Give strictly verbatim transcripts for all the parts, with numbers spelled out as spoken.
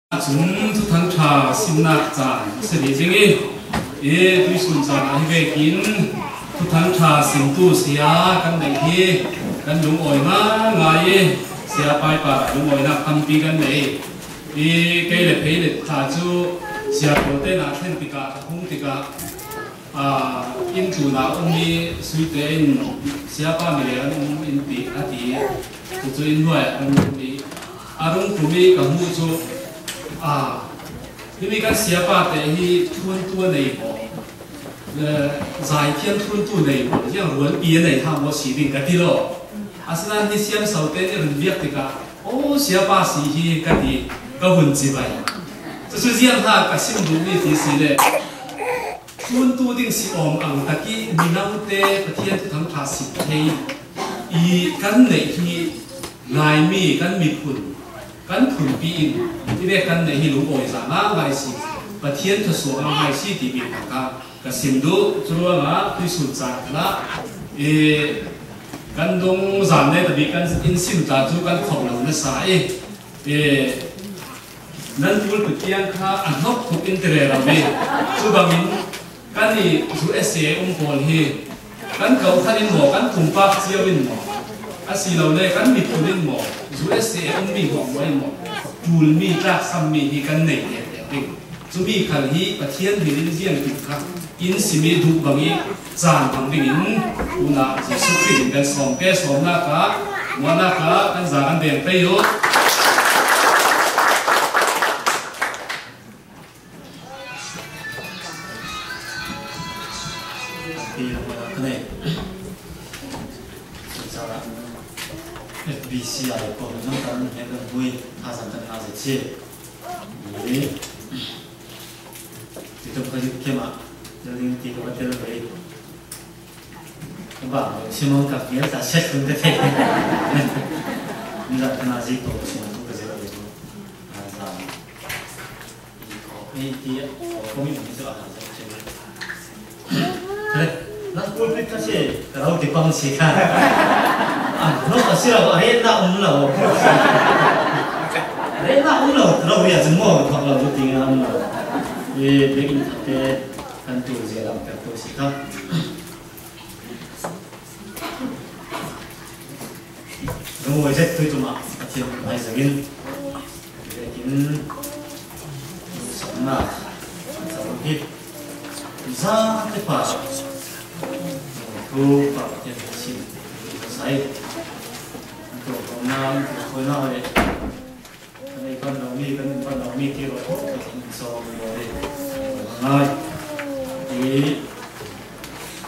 Cun Thuthang ṭha simnak caan a si rih ding i, i tuihsun caan ah hi vekin Thuthang ṭha simtu saya kan neih hi kan lungawi ngaingai i, saya pai par lungawinak tampi kan nei i, kei le Phei le tla cu saya pawl te na thlen tikah ka hung tikah, aa, inn tlun ah ummi sui te in, "Siapa mi le an um in ti," a ti. Cucu inn hnuai ah kan um i, a rung tum i ka hmuh cu, aa, "Himi kan siapa te hi ṭhuantu a nei maw? Eh, zaithiam ṭhuantu a nei maw? Ziang rualpi a nei ha maw si ding?" ka ti lo. Asinain hi siamso te nih run biak tikah, "Aw, siapa si hi," ka ti, ka hun cibai. Cucu ziang ha ka sim duhmi ti si le, ṭhuantu ding si awm ang tak i, mino te Pathian Thuthang ṭha sim thei i kan neih hi ngaimi kan miphun, kan phunpi in i vek kan neih hi lungawi za ngaingai si, Pathian thluasuah ngaingai si timi kha ka, ka sim duh. Curuangah tuihsun caan khalah, e, kan dong zan le tabik kan in sim ta cu kan khawh lo nasa i, e, nan pulpit tiang kha a hnawk tuk in ti rero ve. Cu bangin kan i U S A um pawl hi kan kawhhran in maw, kan pumpak cio in maw, asilole kan miphun in maw, U S A ummi hmuahhmuah in maw, ṭulmi, tlaksammi hi kan nei vialte ding. Cumi khal hi Pathian hmin in ziangkim kha in simi duh bang i caan hmang dingin unau Jesuh Khrih in kan sawm ke, sawmnak ah, muahnak ah kan za kan veng pei uh. Pi lo na ka nei. Sa F B C I ko na kan he kan hui ha san kan ha se che. Ni. Ti tum ka yu kema. Tel ding ti ka tel bai. Ba, simang ka pial ta set kun ka te. Ni la kana zi ko simang ka zi ko. Ah, za. Ko ni ti ko mi mi so a za. Re, na pulpit ka si, ka rau ti pang si ka. Ah, no ka si rau, are na um lo. Are na um lo, rau ria zung mo, ka rau ti nga um lo. Ye, bekin te, kan tu zia lam ka tu si ka. Lungawi zet tui tum ah Pathian hmai zangin, vekin sawmnak cauk hi zate pa thu pa Pathian sin sai. Tuahkhawmnak, tuahkhawmnak le kan ei pan lomi, kan um pan lomi ti rawh, kan sawm rawh le ngai. I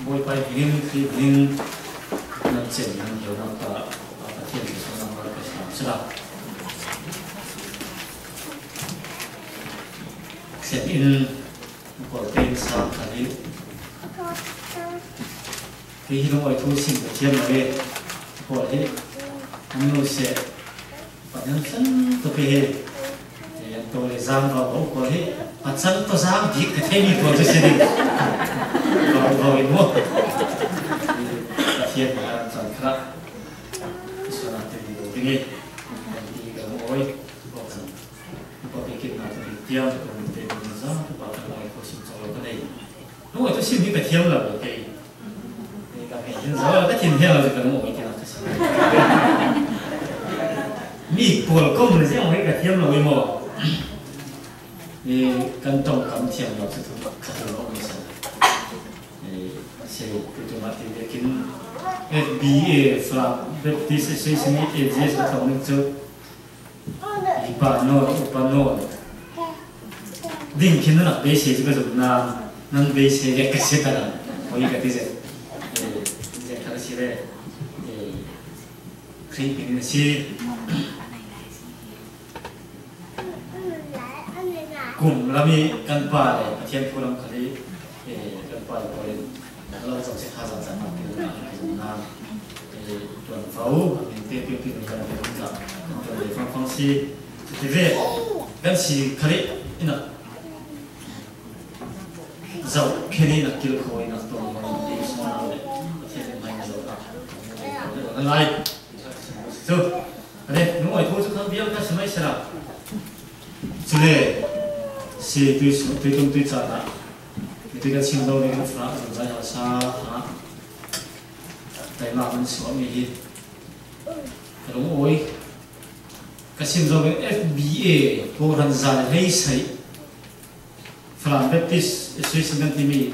Bawipa hming, Khrih hming nan cen nan heunak ta, Pathian ke sawm nan ka hram sila. Sian in, kawlte in sang kha hi. Kei hi lungawi thu sim ka thiam lo e. Pawl hi an nu seh, Pathian san tuk hi. An to le zang lo lo pawl hi. Pathian to zang dik ka thei mi pawl tu si ding. Lo lo in mo. Pathian ka chan kha. Suan a ti lo ding e. Kan ti ka lungawi. Ko kan. Ko pe kit na tu tiang ko te zang tu pa ka lungawi thu sim chang lo ka nei. Lungawi thu sim hi ka thiam lo kei. Ka hmel hin zo ka thin hial lo ka lungawi ti nak ka si. Mi pawl kom le ziang ka thiam lo i maw? Kan ṭong kam thiam lo cu thu khat lo mi sa. Sei tu tu ma ti vekin F B A, Flam Baptist Association, A G S ka ṭong ning cu. Upa nawl, upa nawl. Ding khin na beisei cu ka zumh na, nan beisei le ka si ka dan. Hoi ka ti zet. Eh, zet ka si le. Eh, Khrih in si. Kum lam i kan pa le Pathian thu lam khal i, eh, kan pa le pawl in, lo cang si kha zan zan ma ti na, eh, tuan fau, a min te piang piang kan le kan zan, kan tuan le fang fang si, ti ve, kan si khal i, ina, zau, khen i na kil kho i na tuan ma, i sung na le, Pathian in mai na zau ka, kan lai. So, ale, nu ai thu cu kan bial ka si mai sera. Chule, si tui su, tui tum tui chan a, tui kan sim lo ni kan fra, zan zai ha sa ha. Tai ma kan suak mi hi. Ka lung oi. Ka sim lo ni F B A, ko ran zan hei sai. Falam Baptist Association kan timi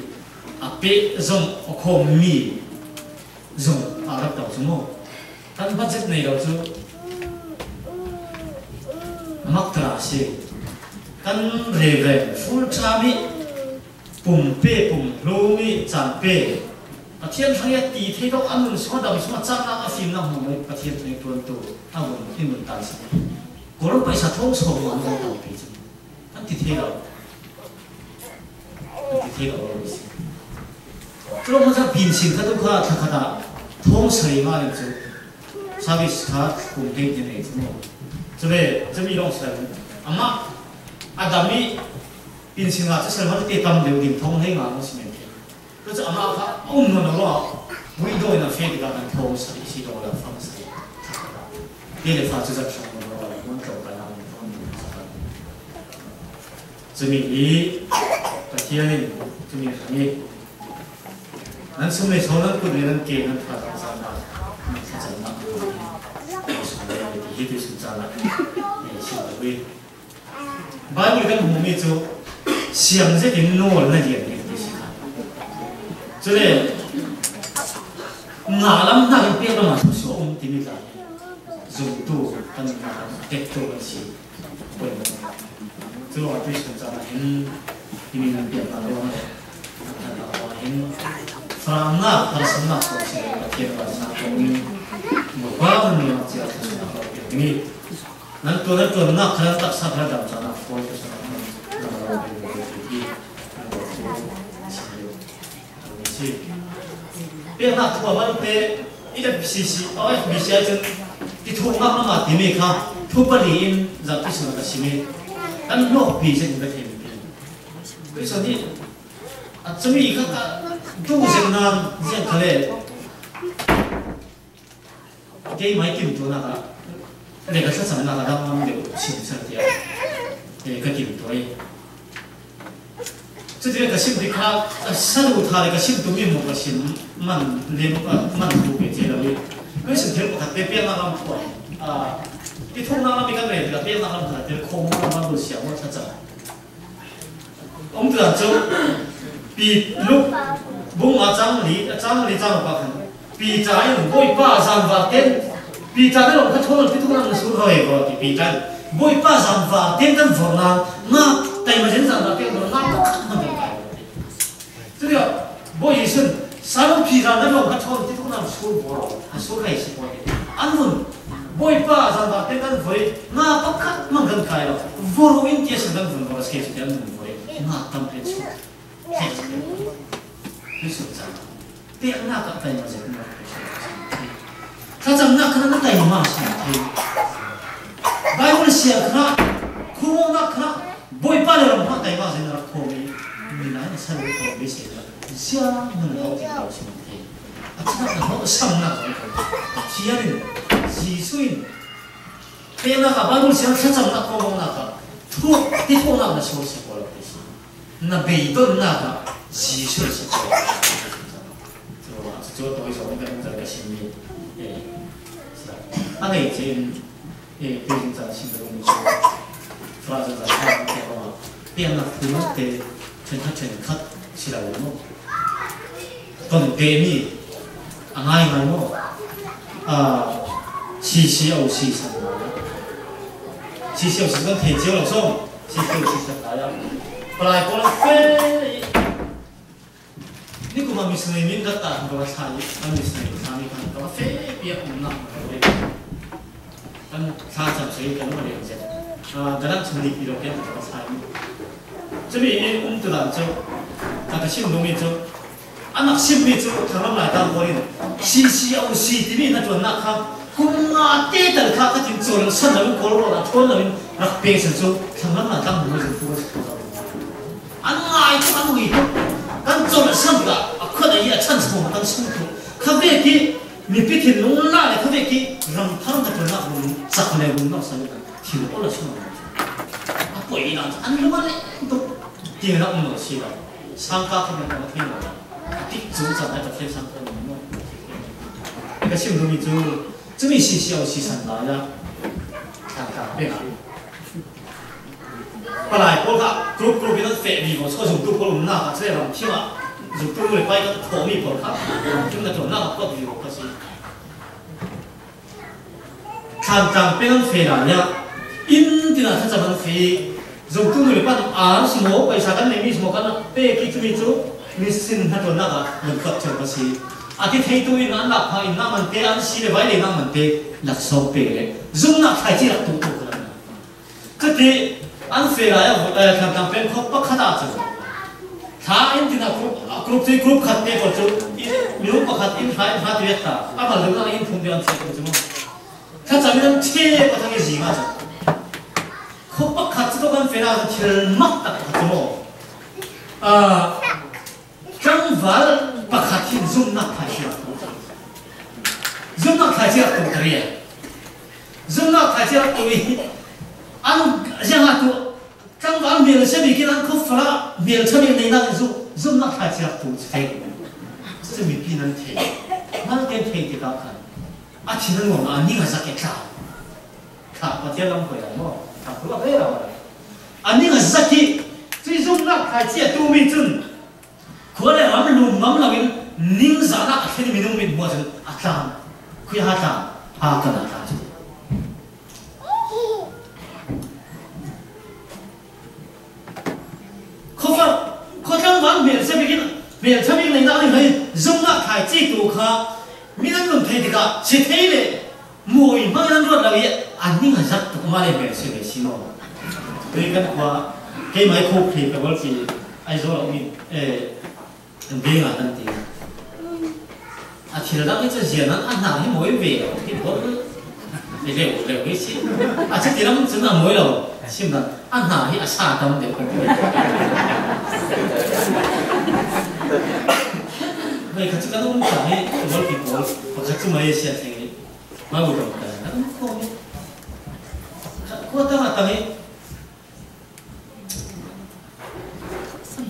a peh zong a khawm mi zong a rak tau cu maw? Kan budget nei lo cu a mak tara si. Kan Reverend full time i pum pe, pum hlu mi caan pe. Pathian hrang i a ti thei lo, a nun sung a dam sung a caknak a fimnak hmuh mai Pathian hrang i tuantu a vun in nun tan si. Kor paisa thawng sawm ngan kan tampi cu. Kan ti thei lo. Kan ti thei lo lo si. Cun hmasa pinsin khat tu kha thla khat ah thawng sarih ngan cu service kha kum hleihnih nei cu maw? Cule cumi lawng si lo. Amah a dam i pinsin nga cu sel hmasa te tam deuh ding thawng hlei ngan si men. Tua cu amah kha a um nawn lo ah, buih dawi na feh tikah kan thawng sarih si daw le fang sarih. Te le fa cu zat hram nawn lo ah, muan tlo kai nak thawng ni sa kan. Cumi hi Pathian in cumi hrang i nan sum le sawn, nan kut le nan ke, nan tha, nan caan, nan thlacamnak, nan sum le ti hi tuisun caan ah, eh, si lo i. Bible kan hmuhmi cu siang zetin nawl na lian ding ti si kha. Cule, ngah lam hna kan pek lam ah thluasuah a um timi tla hi zumtu kan hna kan pektu kan si. Cu a tuisun caan ah hin, timi nan piak hna ruang le nan hna ruang ah hin, farangnak, harsatnak kong si le Pathian vannak kong in, Bawipa nan nunnak cia thluasuahnak lo piak ding i, nan tuan, nan tuannak kha nan taksa kha dam caan ah fawi ka suan nan lo ve ve ve ti hi nan lo cu si lio. An si. Peknak thu a man te, i F B C, oh, F B C I cun ti thuknak lam a timi kha thu pali in zat ti suan ka simi. Kan hnawkpi zet in ka thei mi. Tuisun hi a cumi kha ka duh zet nan ziang kha le. Keimah i timtuahnak ah le ka thlacamnak a dang lam deuh sim ser tiah, eh, ka timtuah i. Cuti le ka sim ti kha, ka saduhthah le ka sim tum i maw ka sim man lem, ah, man thu pe te lo i. Ka sim thil pakhat pe peknak lam khua. Ah, i thuknak lam i kan rel tikah peknak lam khat pe khawm lam lam siang maw thlacam. Om tu cu Pi-, Luk bung a cang li, a cang li cang pa khan Piter in, Bawipa, zanvar ten, Piter na lawng kha thawn ti thuknak na sur ve ko ti Piter in, Bawipa, zanvar ten kan vorh nan, nga taima zin zanvar ten vorh nan, pakhat hmanh kan kai. Cuti ah Bawi Jesuh in, Simon Piter na lawng kha thawn ti thuknak sur vor, a sur ve si ko ti. An vun Bawipa, zanvar ten kan voi, nga pakhat hmanh kan kai lo. Vor in tiah si kan vun vor, a si ti an vun voi. Nga tam pen si. Tuisun cang. Peknak ah taima zet na. Thlacamnak kha na taima si thei. Bible siar kha, khumawknak kha, Bawipa le ram kha taima zet na rak khawm i, mi lai na sa lo khawm i si na. Ziang na lo ti lo si thei. A cakap na lo sam na lo. Pathian in, Jesuh in, peknak ah Bible siar thlacamnak khawmawknak ah, thuk, ti thuknak na sual si ko lo ti si. Na beidonnak ah Jesuh na si ko lo ti si. Cu, cu, cu, tawi zong kan zan ka simmi, eh, si lo. A ngei cin, eh, Beijing caan sim lo mi cu. Fra zan zan kha, kha, kha, peknak thu te, ṭhenkhat, ṭhenkhat si lo maw? Ton pemi a ngaingai maw? Ah, C C O C san. C C O C kan thei cio lo sawm. C C O C san lai ah. Palai pawl an fe i. Nikum ah missionary min rak ta ka va thla i. Kan missionary thla mi khan ka va fe piak umnak ka va kan thla cam sei kan va lian zet. Ah, dalam chungli pi lo kan ka va thla i. Cumi i um tu dan cu, ka, ka sim dungmi cu, a nak simmi cu thanglam lai tang pawl in C C O C timi na ṭuannak kha kum nga te tal kha ka tim caw leng san lo in kawl rawn a ṭhawn lo in rak pe sal cu thanglam lai tang hnu zong tu a si ko. An ngai tuk, an ui tuk. Kan caw leng san ka a khuat a i a chan sawm kan sung tuk. Kha vek i mipi thinlung la le kha vek i ram thar na ṭuannak hun sak le hun nak sa le thil aw la sung a Poi ina an lung a leng tuk ti na um lo si lo. Sangka kha men ka thei lo. A tik chu chan ai Pathian sangka lo mo. Ka sim lo mi chu chumi si si au si san la ya. Ka ka pe na. Palai pawl kha group group in an feh vivo, so zumtu pawl umna kha che ram thim a zumtu le pai ka tho mi pawl kha ram thim na tho na ka kot vivo ka si. Thantlang peng an feh lai a, in tina thacham an feh, zumtu nu le pa ar si maw, paisa kan nei mi si maw, kan pe ki chumi chu mi sin na tho na ka mun kot cheu ka si. A ti thei tu in an lak pha in na man te, an si le vai le na man te, lak sawm pe le zumna khai chi lak tu tu ka la. Chuti an feh lai a, eh, thantlang peng khop pakhat ah cun thla in tina group, a group chu group khat te pawl chu i, minung pakhat in hra, in hra ti vek ta. A mal deuh in phung te an feh tu chu maw. Thlacam in an che pathang i zing ah cun khop pakhat cu kan feh lai cun thil mak tak pakhat cu maw. Ah, Tlangval pakhat hin zumnak thlaici rak tuah. Zumnak thlaici rak tuah ka rian. Zumnak thlaici rak tuah i an ziangah tuah. Tlangval hmelsia bik in an khuafala hmelsia bik neinak in zum, zumnak thlaici rak tuah cu thei. Cucu mipi nan thei. Malte an thei tikah khan a thin a nuam ah a ning a zak i tlau. Thah Pathian lam khuai ah maw? Thah khuai ah ve lo. A ning a zak i cuih zumnak thlaici a tuahmi cun Khua le ram lum ngam loin ningzahnak a thlen minung mit hmuah cun a tlan. Khui ha tlan, ha kan a tlan cu. Khuafar, khuatlangval hmelsia bikin, hmeltha bik neinak nih hei zumnak thlaici tu kha mi nan nun thei tikah si thei le Mawi hmang nan ruat lo i a ning a zak tuk mah le hmel si ve si maw? Tui kan khua, keimah i khuk khi pe bawlpi Aizawl a um in, eh, kan veng ah kan ti. A thil dang i cu zia nan a hna hi mawi ve lo, hi pawl hi leu leu hi si. A cu ti lam cun a mawi lo, sim dan a hna hi a sa tam deuh kan ti. Hei, kha cu kan um ta hi, bawlpi pawl, pakhat cu Malaysia theng hi. Mah bu dong ka, na um ko ni. Kha, ko ta ma ta ni.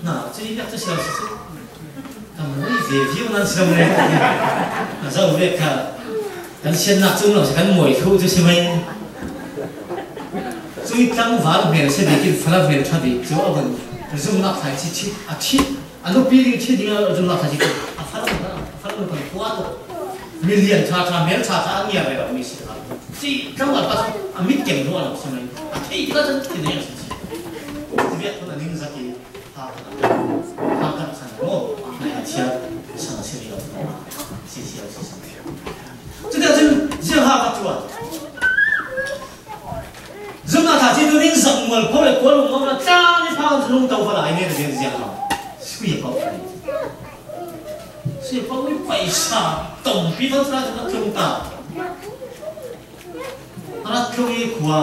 Na, cu i biak cu sial si cu. Ka mui ve viu nan siam le. Na zau ve kha. Kan sian nak cung lo si kan mui thu cu si mai. Cu i tlangval hmel si bikin fala hmel tha bik cu a vun zumnak thlaici chit a chit. A nupi ding chit ding a zumnak thlaici a fala, a fala kan khua tu. Milian ṭha ṭha, mel ṭha ṭha an ngiar ve lo mi si kha. Si tlangval pa a mit keng ruah lo si mai. A thei tikah cun ti nei a si si. Ti viak khun a ning zak i ha kan, ha kan khan maw. Nai a thiat sang a si rih lo. Si si lo si sang. Cuti ahcun ziang ha ka tuah. Zumnak thlaici tu ning zak mual pho le kual lungmang na tlan i phang cu lungto va lai nen ziang ziang lo. Sui a pau. Sui a pau i paisa tampi van sra cu na tlung ta. A rak tlung i khua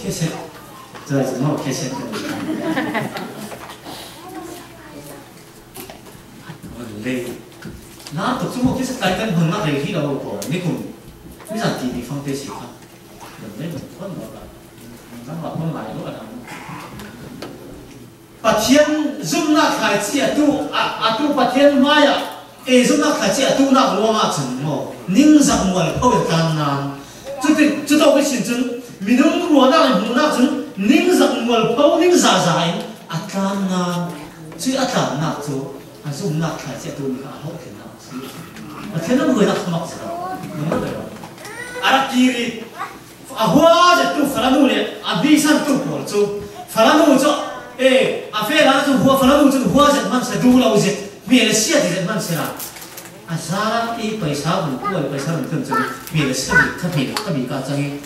kheset. Cai cu mau kheset kan ti. Lei. Na tuk cu mau kheset tlai kan hmun nak rei hi lo ko. Nikum. Mi zan ti ni fang te si kha. Lei, lei, kon lo ka. Nang ba kon lai lo a dang. Pathian zumnak thlaici a tu, a, a tu Pathian hmaiah, e zumnak thlaici a tunak ruangah cun maw, ningzak mual pho i tlan nan. Cuti, cutawk ihsin cun, minung ruahnak in hmuhnak cun, ningzak mual pho, ningzaza in a tlan nan. Cuih a tlannak cu, a zumnak thlaici a tumi kha a hlawhtlinnak a si. Pathian a hruainak kha mak si lo. A rak kir i, A hua zet tu falanu le a bisan tu pawl cu falanu cu, eh, a feh hlan cu hua falanu cu hua zet hman si, duh lo zet, hmel a sia ti zet hman si la. A za i paisa hun kual, paisa hun tun cu hmel a sia mi kha hmel kha mi ka cang i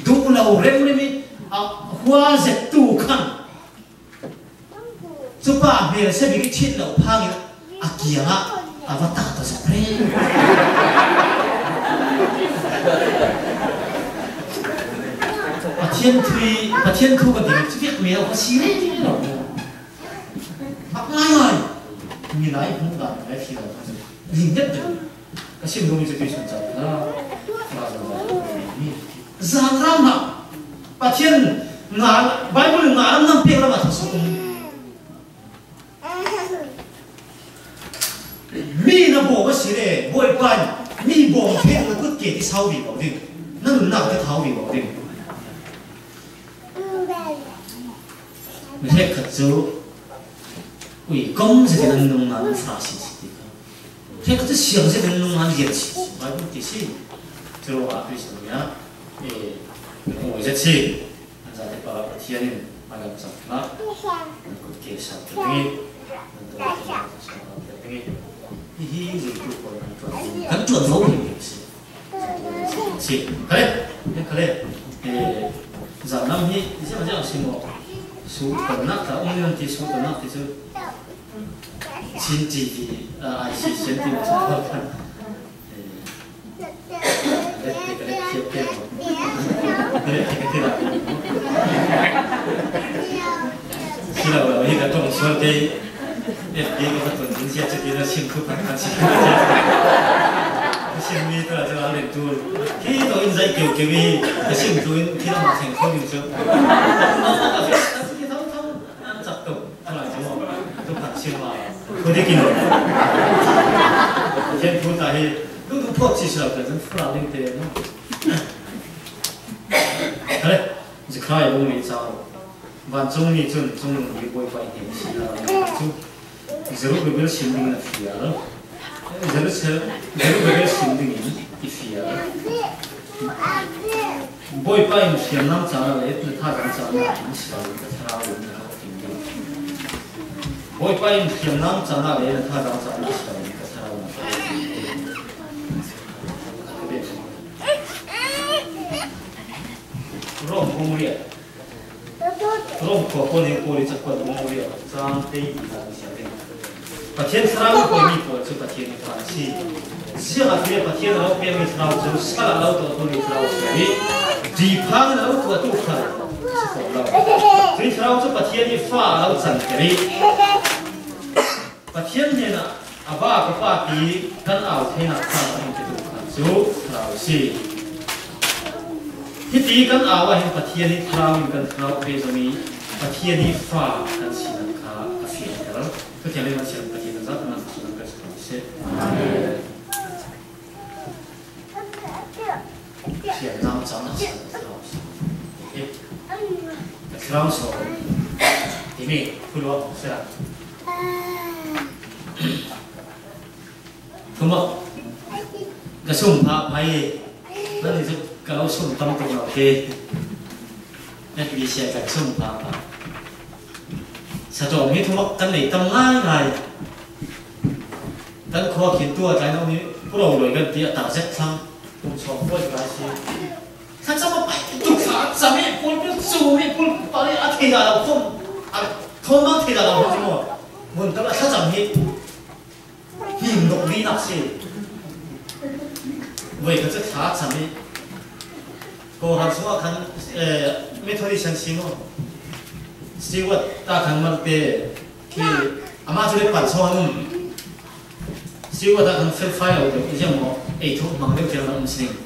duh lo remrem i a hua zet tu khan Cupa hmel a si bik i chit lo phangin a kiangah a va ta ta zok reng. Pathian thu, Pathian thu ka ding cu viak mi lo ka si reng lo. Mak ngai ngai. Milai hmuh dan le khi lo ka si. Ling deuh deuh. Ka sim dungmi cu tuisun cang hna. Zanram hna. Pathian Nga, Bible in nga lam nam pek lam a thasuk um. Mi na bawm a si le, Bawipa in mi bawm thei na kut ke ti sau vi lo ding. Na nunnak ti thau vi lo ding. Mi hek khat cu, ui, kom zetin an nung nan fa si si ti kha. Hek khat cu siang zetin an nung nan lian si si. Bible ti si. Cu ruangah Khrih si a, eh, ui zet si. An zate pa Pathian in a lam cang hna. Nan kut ke sau te ding i, nan dawt te ding i, hihi zeitu pawl nan ṭuan ding, kan ṭuan lo ding si. Si. Khale, khale. Eh, zan lam hi ziang ziang si maw? Suhtonnak ta um nan ti, suhtonnak ti cu Chin T V, ah, I C C N ti maw? Eh, Sila ba hi ka tong sual te. F B ka patun din sia chiti na sim tu kan kan sim. Sim mi tu la tu la len tu. Hi to in zai keu keu mi. Ka sim tu in ki la ma theng ko min chu. An chak to. Ala chu. Tu kan sim ma. Ko de kin. Ken tu ta hi. Tu tu phot si sa ka jan fra ling te no. Hale. Zechariah bung li cauk. Vancungmi cun cungnung hi Bawipa i hnem a si lai cu Zerubbabel sim dingin a fial. Jerusalem, Zerubbabel sim dingin i fial. Bawipa in hriamnam caan ah le na thazaang caan ah in si lai ka thlarau in na rak tim ding. Bawipa in hriamnam caan ah le na thazaang caan ah si lai ka thlarau in na rak tim ding. Rom bung riat. Rom khua pawl he Paul i cakuat bung riat cang te i na siang ding. Pathian thlarau i pawimi pawl cu Pathian i fa an si. Ziangahtile Pathian a lo pekmi thlarau cu sal a lo tuahtu mi thlarau a si i, diphang in a lo tuahtu khal si fawn lo. Cui thlarau cu Pathian i fa a lo canter i, Pathian hnenah a va ka pa ti kan au theinak kha kan in petu khan cu thlarau a si. Hiti kan au ah hin Pathian i thlarau in kan thlarau pehzom i Pathian i fa kan sinak kha a fianter. Pathian le kan sian Pathian kan zat kan sinak kan si. Hriamnam caan a si. Ka thlarau sawn timi phulua si la. Thumak ka sum phah phai. Nan cu ka lo sum tam tuk lo khi. F B C ka sum phah phah. Satlawm hi thumak kan nei tam ngaingai. Kan khua khin tu a tlai no hi puro loi kan ti a tar zet thlang. Kum sawm pawi ka si. Thlacam a pai tuk thlacam i pul pul cu i pul pali a thei dah lo khom. A thawm a thei dah lo khom maw? Mun tam a thlacam hi. Him dok dihnak si. Voi kha cu thlacam i. Kawhhran sungah khan, eh, Methodist an si maw? Stewart ta khan malte khi amah cu le pan so an um. Stewart ta khan felfai lo deuh ziang maw? Ei thuk hmang deuh tiang an um si ning.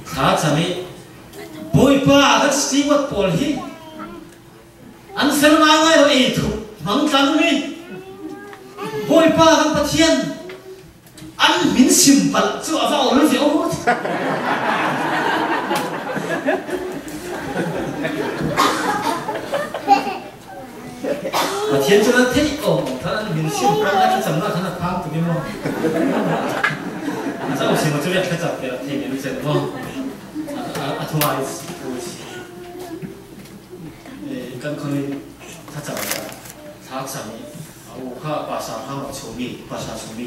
Thlacam i. Bawipa kan Stewart pawl hi. An fel ngaingai lo ei thu hmang tlan mi. Bawipa kan Pathian an min sim palh cu a va ol viau. Pathian cu nan theih awm khan an min sim palh a thlacamnak khan a phang tuk i maw? A cau sim a cu riak thlacam te a theih mi cen maw? A, a, a thuai si, thu si. Eh, kan khon in thlacam ta, thlacam i, a u kha pastor hang a chumi, pastor chumi,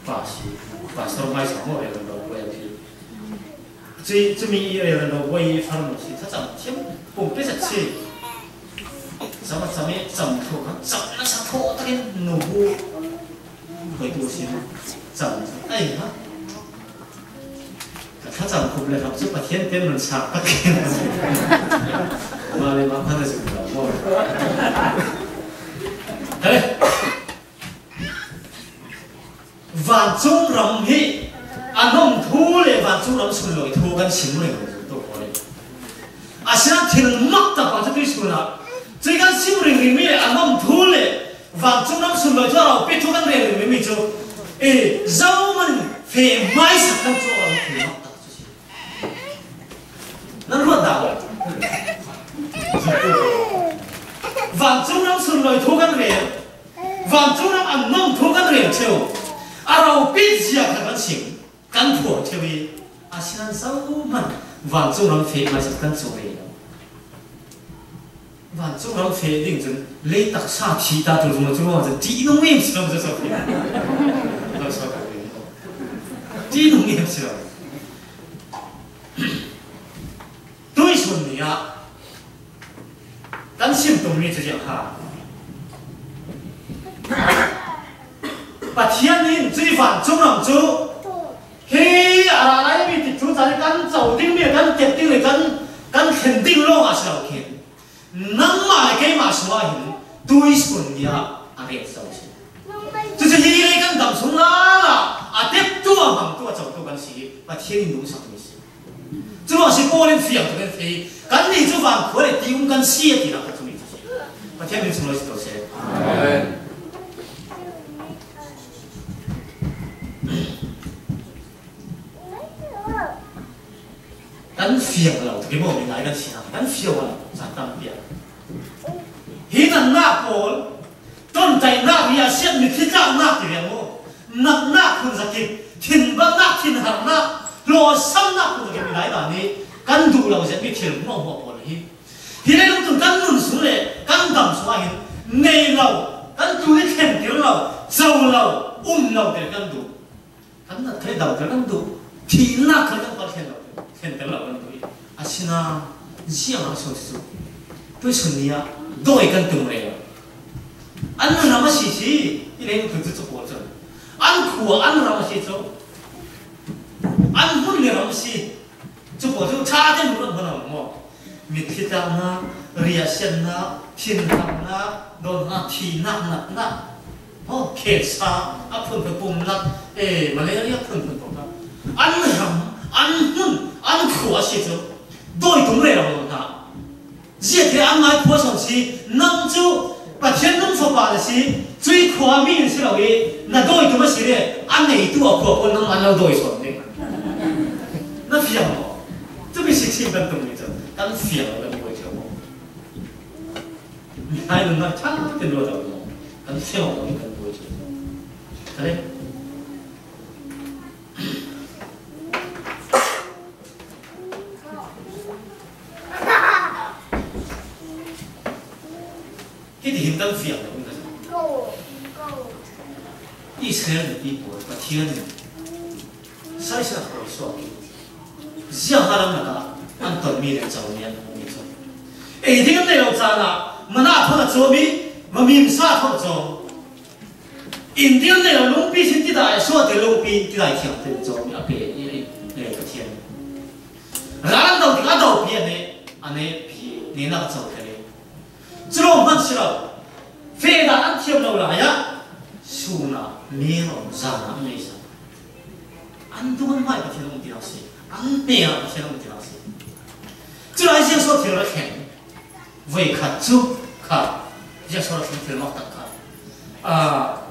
pa si, pastor mai sa mo rel lo ko ya ti. Cui, cumi i rel lo ko i far mo si, thlacam thiam pum pe sa si. Sama cami, cam tho kha, cam na sa tho takin nu bu. Koi tu si, cam, ai ha. Ka thlacam khup le hlap cu Pathian te'n nan sak tak. Mah le mah khan a zing lo maw? Hei! Vancung ram hi a nong thu le vancung ram sunlawi thu kan sim reng tu ko le. Asinain thil mak Tuna, cui kan sim ringring mi le a ngam thu le vancung ram sunlawi thu a raupi thu kan rel ringring mi cu, e, zohman feh hmaisak kan cu a rau thei mak tak cu si. Nan ruat dah lo. Vancung ram sunlawi thu kan rel, vancung ram a ngam thu kan rel ṭheu, a raupi zia kha kan sim. Kan phuang ṭheu i, a sinan zohman vancung ram feh hmaisak kan cu ve lo. Vancung ram feh ding cun lei taksa thi ta tu zung cu cun ṭihnung nge si lo, zoso ṭihnung nge si lo. Tuisun ni ah kan sim tummi cu ziang kha. Pathian in cui vancung ram cu hi a ra lai mi ti cu caan kan co ding mi, kan ket ding le kan, kan thlen ding lawng a si lo khin, nangmah le keimah sungah hin tuisun ni ah a ret zo si. Cucu hi lei kan dam sung lala a teptu, a hmangtu, a cotu kan si. Pathian in duhsak mi si. Cu ruang si Paul in fiang tuk in thei, kannih cu van khua le ti um kan si a tinak kha cumi cu si. Pathian min sunglawi si ko seh. Amen. Kan fiang lo tuk i maw, mi ngai kan si hna, kan fiang lo caan tampi ah. Hi natnak pawl, ṭonṭainak, riahsiat, mitthli tlaknak ti riang maw? Natnak hun zakip, thinbannak, thinharnak, hlawsamnak hun zakip i Lai dan i kan duh lo zet mi thil hmuahhmuah pawl hi. Hi leilung tun kan nun sung le kan dam sung ah hin nei lo, kan tul i thlentir lo, co lo, um lo te kan duh. Kan nat kha i damter kan duh, thihnak kha kan pal thlen lo, thlenter lo kan duh i. Asinain ziang a si cu tuisun ni ah dawi kan tum rero. An ram a si si, i lei cu cu pawl cun an khua, an ram a si cu, an hmun le ram a si. Cu pawl cu ṭha tein hmuh an hman lo maw? Mitthli tlaknak, riahsiatnak, thinharnak, donghnak, thihnak, natnak, maw, cancer a phunphun, pumhnak, eh, malaria phunphun paoh kha an ram, an hmun, an khua a si cu dawi tum rero lo hna. Ziahte an ngai khua sawn si, nang cu Pathian nung fapa na si, cui khua mi na si lo i, na dawi tum a si le, a neitu a khua pawl nang an lo dawi sawn ding. Na fiang maw? Cumi si chin kan tum mi cu, kan fiang lo kan buai ṭheu maw? Mihai nunnak ṭha tein ruat lo maw? Kan fiang lo kan buai ṭheu. Ka le? Hiti hin kan fiang lo in ka zong. Israel mipi pawl Pathian in saisai hawi suak i ziang haram lakah an tonmi le comi an hmuhmi cu ei ding an nei lo caan ah mana thawng a cawm i, mamim sa thawng a cawm. India nei lo lungpi sin tidai, suahte lungpi tidai thiang te cawm a pe i, i, i, Pathian. Ral an do tik a dopi a ne, a ne pi, ne nak a co kha le. Cu lawng hman si lo. Feh dan an thiam lo lai ah, sun ah, me rom zan ah, me zan. An dung an hmai Pathian um ti lo si. An hme ah Pathian um ti lo si. Cu lai ziang suah thil ra thleng. Voikhat cu kha, ziah sual a tlung thil lawmh tak kha, aa,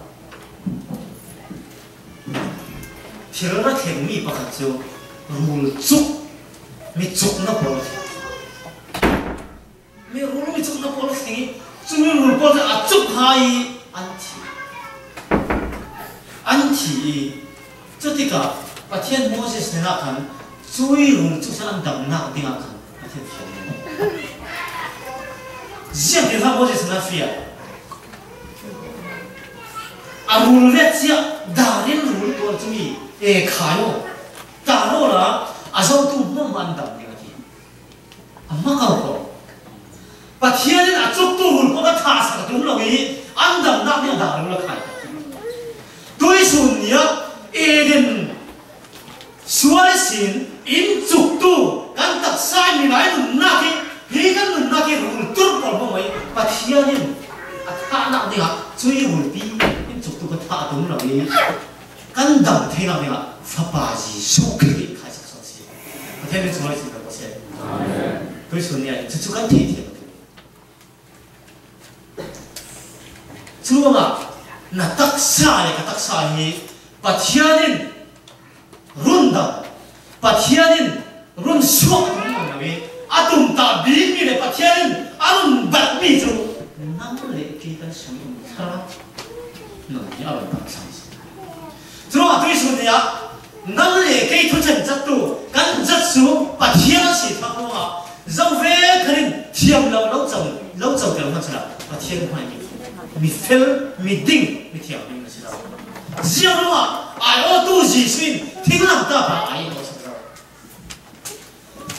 thil ra thlengmi pakhat cu rul cuk, mi cukna pawl a thleng. Mi rul, mi cukna pawl a thleng i, cumi rul pawl cu a cuk hai i an thi. An thi i, cutikah Pathian Moses hnenah khan cui rul cu an damnak dingah khan Pathian fiang. Ziangtin kha Moses na fiang? A rul vek ciah, dar in rul tuan cumi e khai aw. Tar awla a zohtu hmuahhmuah an dam ding a ti. A hmakau ko. Pathian in a cuktu rul pawl a thahsak a tum lo i an damnak nih a dah lo la khai. Tuisun ni ah Eden sual sin in cuktu kan taksa i milai nunnak i, hi kan nunnak i rul tur pawl hmawmawh i Pathian in a thahnak dingah cui rulpi in cuktu ka thah a tum lo i kan dam theinak dingah Fapa Jesuh Khrih khai sak sual si. Pathian min sunglawi si ka ko seh. Amen. Tuisun ni ah hin cucu kan thei thiam a tum. Churuangah na taksa le ka taksa hi Pathian in rundam, Pathian in runsuak a tum nawn lo i, a tumtah bikmi le Pathian in a run batmi cu nang le kei kan sungin thlarau nun hi a run bat thlang si. Curuangah tuihsun ni ah nang le kei thuchan cattu kan zat cu Pathian a si thang ruangah zo ve khan in thiam lo, lo co, lo co ter hmanh sila Pathian hmai mi, mi fel, mi ding, mi thiam ding na sila. Ziang ruangah aiawhtu Jesuh in thinglam tapa ai lo sila.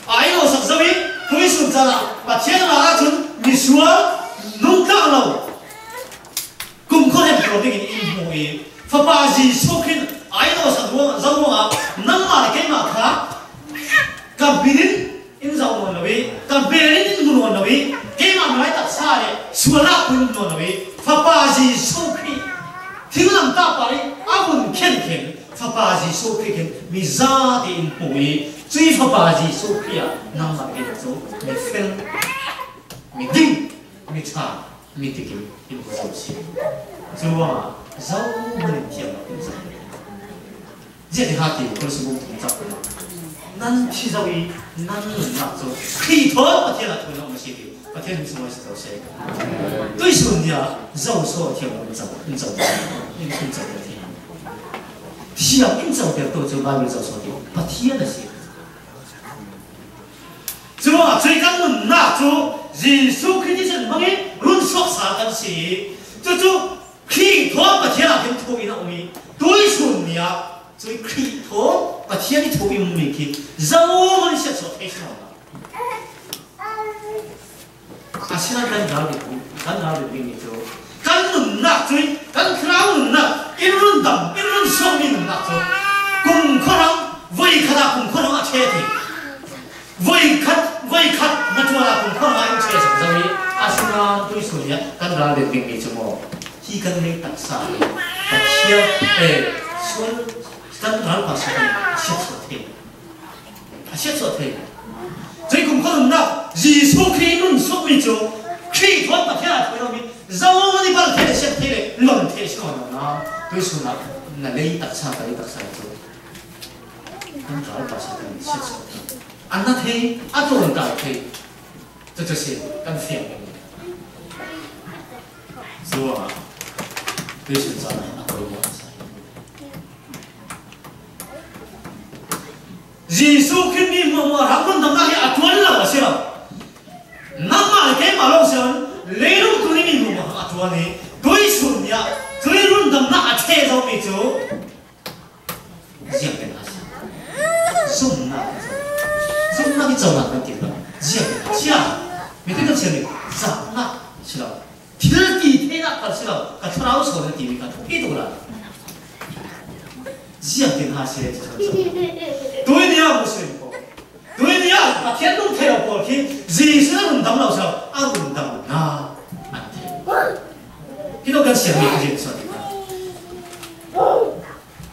Ai lo sak zo i, tuihsun caan ah Pathian ral ahcun misual nungtlang lo kumkhua hemhrawh dingin in hmu i, Fapa Jesuh Khrih ai lo sak ruang, zo ruangah nangmah le keimah kha ka hmin in in zoh nawn lo i, ka hmel in in hmu nawn lo i, keimah hmai taksa le sual ah pun nawn lo i, Fapa Jesuh Khrih thinglam tapa i a vun khenkhen Fapa Jesuh Khrih khin mi zate in hmu i, cui Fapa Jesuh Khrih ah nangmah kei cu mi fel, mi ding, mi ṭha, mi tikim in hmu zo si. Curuangah zohman in thiam lo in zoh. Ziah ti ha ti, Kolose bung thum cak nan thi zo i, nan nunnak cu Khrih thawn Pathian ah thawi lo a si ti. Pathian min sunglawi si ko seh. Tuihsun ni ah zo so thiam in co, in co, in, in co thiam. Thiam in co ter tu cu Baibal zo so ti Pathian a si. Curuangah cui kan nunnak cu Jesuh Khrih thisen hmangin runsuak sal kan si. Cucu Khrih thawn Pathian ah khin thu in a um i tuihsun ni ah cui Khrih thawn Pathian i thu in ummi khi zohman siatsuah thei si lo. Asinain kan ralrin, kan ralrin dingmi cu kan nunnak cui, kan thlarau nunnak, in rundam, in runsuakmi nunnak cu kumkhua hrang, voikhat ah kumkhua hrang a ṭhe ti. Voikhat, voikhat hnaṭuan ah kumkhua hrang ah in ṭhe sak zo i, asinain tuihsun ni ah kan ralrin dingmi cu maw, hi kan lei taksa hi Pathian, eh, sual, kan ralpa si kan siatsuah thei. A siatsuah thei. Cui kumkhua nunnak Jesuh Khrih in runsuakmi cu Khrih thawn Pathian a thawi lomi zohman i bal thei le, siat thei le, lon thei a si nawn lo na. Tuihsun ah na lei taksa, ka lei taksa cu kan ralpa si kan siatsuah thei. A na thei, a tlawngtal thei. Cucu si kan fiang. Curuangah tuihsun caan ah a poimawh a si. Jesuh Khrih mi hmuahhmuah hrang rundamnak hi a ṭuan lo a si lo. Nangmah le keimah lawng si lo, leilung tlun i mi hmuahhmuah hrang a ṭuan i tuihsun ni ah cui rundamnak a ṭhe zomi cu ziangtin a si. Zumhnak, zumhnak i conak kan ti lo. Ziangtin a si. Mite kan siangmi zahnak si lo. Thil ti theinak kal si lo, ka thlarau sawn na timi kha thupi tuk lai. Ziangtin ha si le cu kan co. Tuini ah Muslim pawl, tuini ah Pathian lung thei lo pawl khi Jesuh a rundam lo si lo, a rundam hna an thei. Hi lo kan siangmi kha Jesuh a ti hna.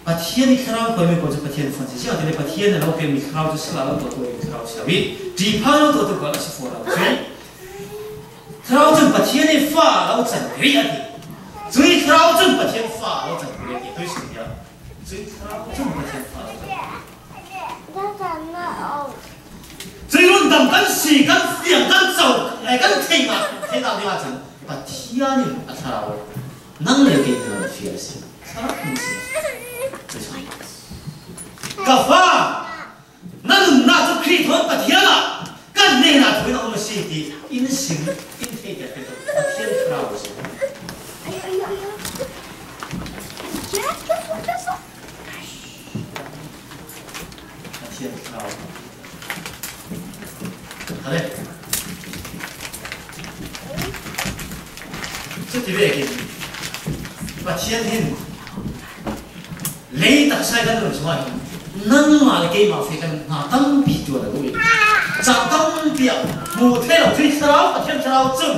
Pathian i thlarau khuami pawl cu Pathian fun si. Ziangahtile Pathian a lo pekmi thlarau cu sila lo tuahtu thlarau si lo i, ṭihpha lo tuahtu khual a si fawn lo. Cui thlarau cun Pathian i fa lo can rih a ti. Cui thlarau cun Pathian fa lo can rih a ti. Tuihsun tiah cui thlarau cun Pathian fa lo can rih. Cui rundam kan si, kan fiang, kan co, eh, kan theihnak, theihnak ding ahcun Pathian in a thlarau nang le kei hna fial a si. Thlarau in si. Ka fa, na nunnak cu Khrih thawn Pathian ah kan hnenah thu in a um a si ti in sim, in theihter te Pathian thlarau a si. Pathian thlarau. Hale. Cuti vekin Pathian hin lei taksa i kan nun chungah hin nangmah le keimah fe kan hna tampi tuan a duh i, caan tampi ah hmuh theih lo, cui thlarau, Pathian thlarau cun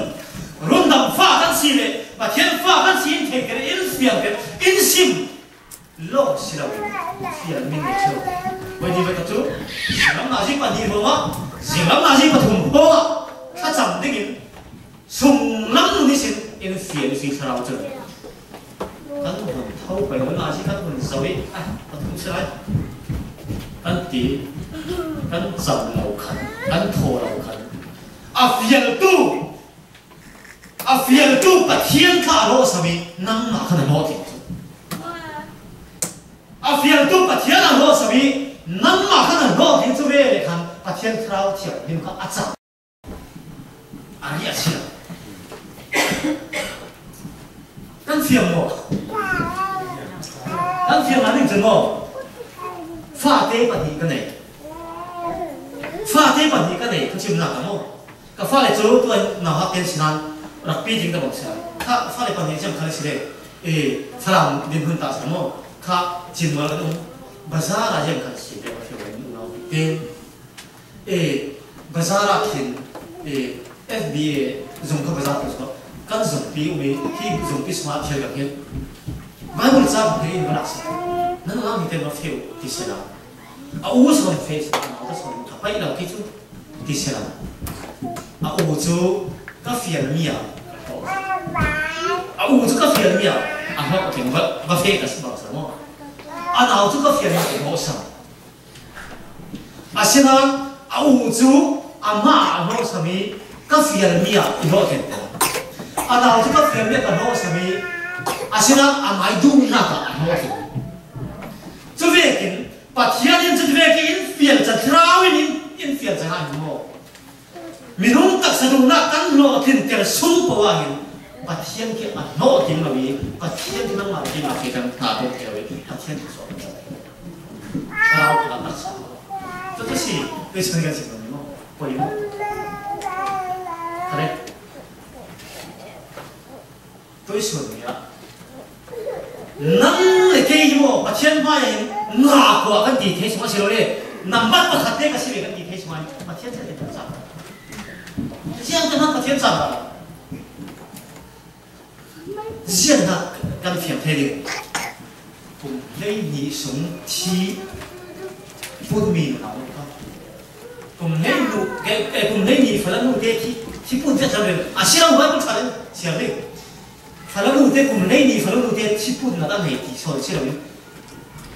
rundam fa kan si le Pathian fa kan si in theihter, in fiangter, in sim lawng si lo, fial min ni cu. Voi ni voi tak cu, zinglam nazi pahnih hrawngah, zinglam nazi pathum hrawngah thlacam dingin sunglam nun ihsin in fial, in fial thlarau cun Kan hun tho pai lo, na si kan hun zo i, a, pathum si lai. Kan ti, kan cam lo khan, kan thaw lo khan. A fialtu, a fialtu Pathian kha a hlawhsam i, nangmah khan a hlawh ding cu. A fialtu Pathian a hlawhsam i, nangmah khan a hlawh ding cu ve le khan Pathian Thlarau Thianghlim kha a cam. A riah a si lo. Kan fiam maw? Kan fiam a ding cun maw? Fate pahnih ka nei. Fate pahnih ka nei, ka chimnak ah maw? Ka fale cu tuan nauhak tein si nan, rugby ding ka bang si lai. Kha fale pahnih ziang khan a si le, eh, Falam din hun ta si maw? Kha Chinwal kan um. Bazar ah ziang khan si le, ka fiam a ding unau tein. Eh, bazar ah khin, eh, F B A zung kha bazar tu si maw? Kan zungpi um i, hi zungpi sungah thil kan hin. Bible ca kan hin, va nak si. Nan lam hi tein va feu, ti si lai. A u sawn fe si, a nau ka sawn ka paih lo kei cu, ti si lo. A u cu ka fialmi ah, a u cu ka fialmi ah, a hnawh keng va, va fe ka si bang sa maw? A nau cu ka fialmi ah, a hnawh sa. Asinain a u cu amah a hnawhsam i ka fialmi ah i hlawh keng te. A nau cu ka fialmi ah ka hnawhsam i, asinain amai duhnak ah a hnawh keng. Cuvekin Pathian in cutivek in fial can, thlarau in in, in fial can ah hin maw? Minung taksa duhnak kan hlawhtlinter sung paoh ah hin Pathian khi a hnawh ding lo i, Pathian khi nangmah khi a khi kan hna tuah thei lo i, Pathian khi suak kan thlarau khi a taksa. Cucu si, tuisun kan si maw? Poi maw? Kare. Tuisun ni ah nang le kei hi maw, Pathian hmai ah hin nga khua kan ti thei sungah si lo le, nambat pakhat te ka si ve kan ti thei sungah hin Pathian thil kan cang. Ziang te hmanh Pathian cang. Ziang hna kan fiang thei ding. Kum hleihnih sung thi putmi nunau kha. Kum hleihnu, eh, eh, kum hleihnih fala nu te thi, thi put zet lo. A si lo, Bible ṭha in siar ding. Fala nu te, kum hleihnih fala nu te thi put nak an hei ti sawn si lo.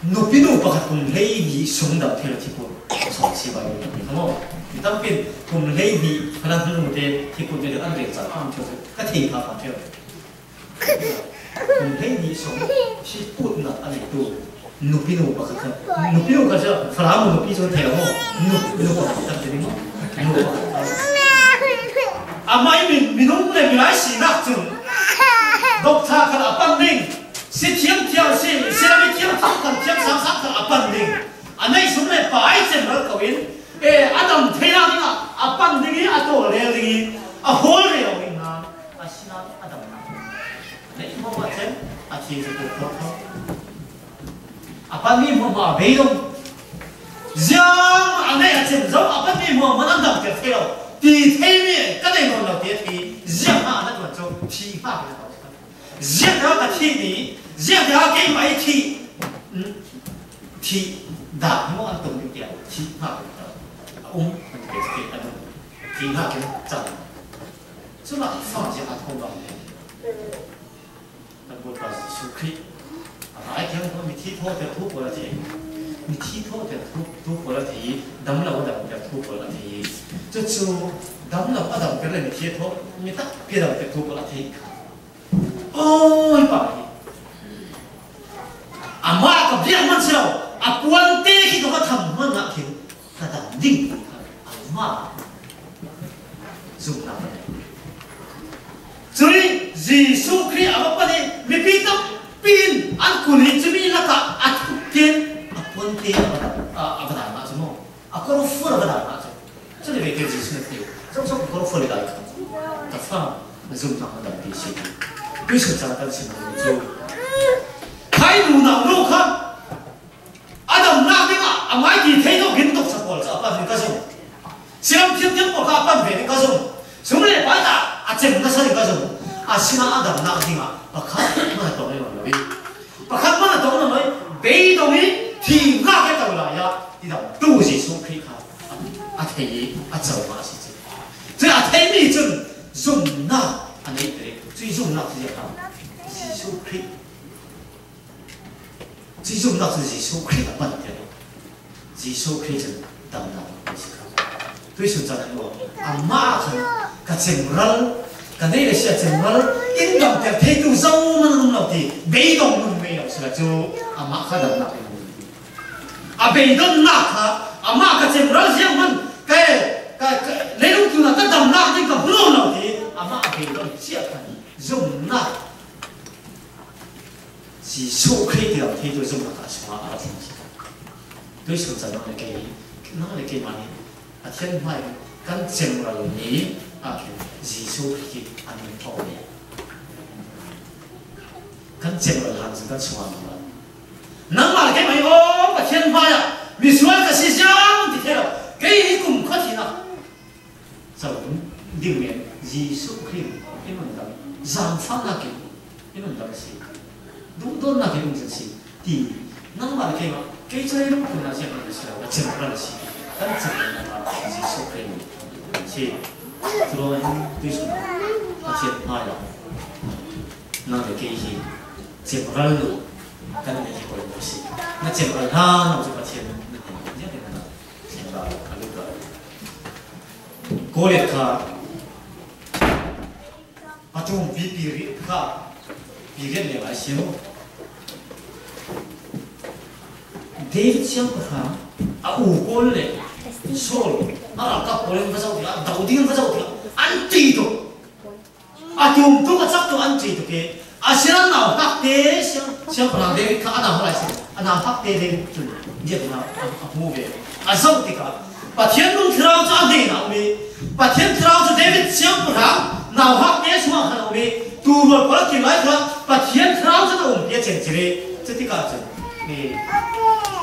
Nupi nu pakhat kum hleihnih sung dam thei lo thi put sawn si Bible ṭha in. Maw? Mi tampi in kum hleihnih fala nu te thi put zet an rel cang kha an ṭhial. Ka thei kha kha ṭhial. Kum hleihnih sung thi putnak a neitu nupi nu pakhat kha, nupi nu kha si lo, Falam nupi cu thei lo maw? Nu, nu pakhat kan ti ding maw? Nu pakhat kha. Amah i min, minung le milai sinak cun doctor kha a pan ding, si thiam thiam si, si lam i thiam thiam kha, thiam sang sang kha a pan ding. A neih sum le pai cem ral ko in, eh, a dam theinak dingah a pan ding i, a tawl rel ding i, a hawl rel ding hna. Asinain a damnak a neih hmuahhmuah cem, a thi cu tuk thotho. A panmi hmuahhmuah a bei dong. Ziang a neih a cem zong a panmi hmuahhmuah an damter thei lo. Ti theimi ka nei nawn lo ti a thi. Ziang hna a na tuan cu thi hna ka na ko. Ziang hna ka thih ni, ziang hna keimah i thih, hmm, thih dah hmuah an tum ding tiah thi hna ka na ko. A um, an ti ke, an um. Thi hna ka na cang. Cun a fa ziah a thawng bang le kan Bawipa Jesuh Khrih a hmai tiang kha mithi thawhter thu pawl a thei. Mithi thawhter thu, thu pawl a thei i, dam lo a damter thu pawl a thei i. Cucu dam lo a damter le mithi a thawh, mi takpi a damter thu pawl a thei kha. Awi pa hi. Amah ka biak hmanh si lo, a puante khi ka va tham hmanh ah khin ka dam ding ti kha amah zumhnak a nei. Cun Jesuh Khrih a va pan i mipi tampi in an kul i cumi lakah a thuk tein a puante a va, a, a va dan ah cu maw? A kawrfual a va dan ah cu. Cun a ve tein Jesuh na ti. Cawk cawk kawrfual i dai kha. Ka fa, na zumhnak na dam ti si. Tuisun caan kan sim cu. Khai nu nau nu kha. A damnak dingah a mai ti thei dawh hin tuk sa pawl cu a pan ding ka zumh. Silam thiamthiam pawl kha a pan ve ding ka zumh. Sum le pai ah a cem nasa ding ka zumh. Asinain a damnak dingah pakhat hmanh a tong rih lo i, pakhat hmanh a tong lo i, beidong i, thih hngak i to lai ah i damtu Jesuh Khrih kha a thei i a co ma a si cu. Cun a theimi cun zumhnak a neih ve. Cui zumhnak cu ziah hna. Jesuh Khrih Cuih zumnak cu Jesuh Khrih a pan te lo. Jesuh Khrih cun damnak a si kha. Tuisun caan an ruah. Amah khan ka cemral, ka neih le sia cemral in damter theitu zohman an um lo ti, beidong nun ngei lo si la cu amah kha damnak in a beidonnak kha amah ka cemral ziang hmanh ka, ka, ka leilung tlunah ka damnak ding ka hmu lo ti amah a beidon cia khan zumnak Jesuh Khrih ti lam theitu zumnak a sungah a thleng si. Tuisun caan nang le kei, nang le keimah nih Pathian hmai kan cemral ni ah khin Jesuh Khrih an min thawh ve. Kan cemral hlan cun kan sungah an ruat. Nangmah le keimah hi aw Pathian hmai ah misual ka si ziang ti thei lo. Kei hi kum khat hi nak. Cau ding men Jesuh Khrih in nun dang, zaangfahnak in nun dang a si, duhdawtnak in nun a si ti nangmah le keimah kei cu leilung tlunah ziang a si lo, a cemral a si ti kan cemral Jesuh Khrih in a si. Curuangah hin tuisun Pathian hmai ah nang le kei hi cemral nu kan neih hi poimawh a si. Na cemral hlan cu Pathian na hna ziangtin na thlen lai a lut lai. Goliath kha a ṭumpi period kha period le lai si lo. David siangpahrang a u pawl le Saul a ralkap pawl in va zoh tikah, a do ding in va zoh tikah an ṭih tuk. A tum tuk, a cak tuk, an ṭih tuk i, a si a nauhakte siang, siangpahrang David kha a nauhak lai si. A nauhakte David cun ziah a, a hmu ve. A zoh tikah Pathian nung thlarau cu a hnein a um i, Pathian thlarau cu David siangpahrang nauhakte sungah khan a um i, tuurual pawl a kir lai kha Pathian thlarau cu a umpi a cengcir i, cutikah cun, eh,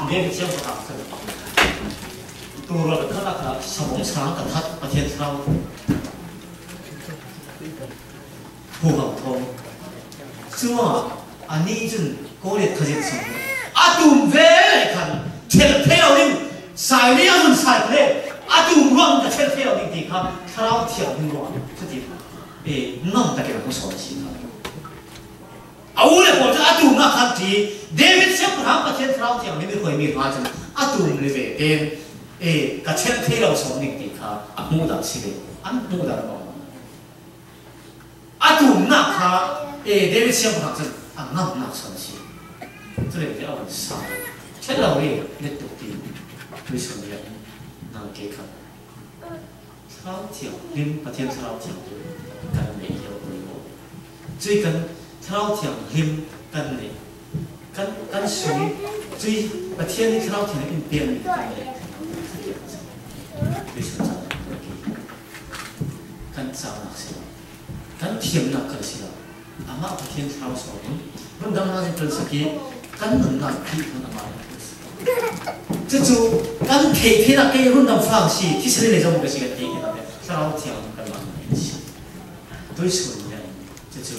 David siangpahrang cun tuurual pakhat ah kha savawng sang ka that Pathian thlarau Huham thawng. Cuma anih cun Goliath kha zin sung a tum ve le khan ṭhel thei lo ding, sai ni a hun sai le a tum ruang ka ṭhel thei lo ding ti kha Thlarau Thianghlim ruang cu ti, eh, ngam takin a hmuhsawn a si kha. A u le pawl cu a tumnak khan ṭi, David siangpahrang Pathian Thlarau Thianghlim i hruaimi hna cun a tum le ve tein, eh, ka ṭhel thei lo sawn ding ti kha a hmuh dan si ve, an hmuh dan a A tumnak kha, eh, David siangpahrang cun a ngamnak sawn a si. Cule a van sa. Ṭhel lo rih, let tuk ti. Tuisun rian nang ke kha. Thlarau Thianghlim, Pathian Thlarau Thianghlim kan neih lio ko. Cui kan Thlarau Thianghlim kan neih. Kan, kan sui, cui Pathian nih Thlarau Thianghlim in piakmi kan neih. Tuisun caan kan cahnak si lo. Kan thiamnak kan si lo. Amah Pathian Thlarau sawm in rundamnak in kan sak i kan nunnak Khrih hmanh amah in kan sak. Cucu kan theih theinak kei rundam fang si, thisen le zong ka si kan theih theinak kei Thlarau Thiang kan mah in si. Tuisun nih cucu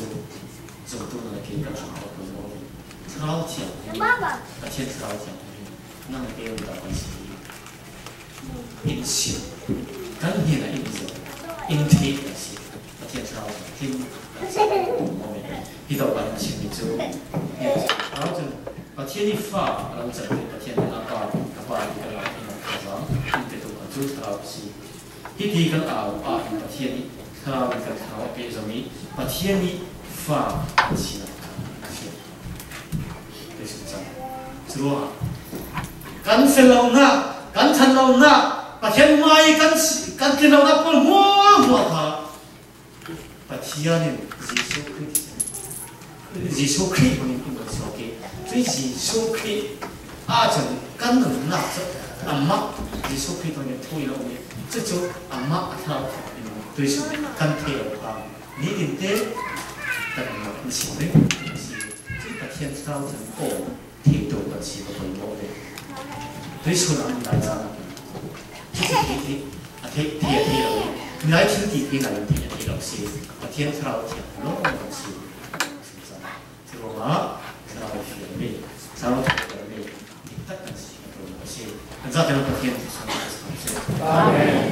zumtu na kei kan hram ko ko. Thlarau Thiang, Pathian Thlarau Thiang, nang kei rundam kan si. In si. Kan hnenah in zir, in theih a si. Pathian Thlarau Thianghlim kan si. Hi to kan chimmi cu, Thlarau cun Pathian i fa a lo cang, Pathian in a pa, ka pa ti ka la, in a fa in pe tu kha cu Thlarau a si. Hiti kan au ah hin Pathian i Thlarau in kan thlarau a peh zong i Pathian i fa kan si nak kha a si. Tuisun cang. Curuangah kan fel lonak, kan than lonak, Pathian hmai kan si, kan tlin lonak pawl hmuahhmuah kha Pathian in Jesuh Khrih, Jesuh Khrih hmangin in kan suak i, cui Jesuh Khrih ahcun kan nunnak cu amah Jesuh Khrih thawngin thu in a um i, cucu amah a Thlarau Thianghlim in tuisun kan thei lo kha nitin te kan nunnak in si ding a si. Cui Pathian Thlarau Thianghlim aw thei tuk kan si ka poimawh ve. Tuisun ah Milai caan ah khin thil ti a thei, thei a thei lo, Milai thil ti thei ngai in thei a thei lo si. Pathian Thlarau Thianghlim lawng kan si. Curuangah Thlarau Thianghlim, Thlarau Thianghlim diktak kan si ka poimawh si. Kan zate Pathian Thlarau Thianghlim si. Amen.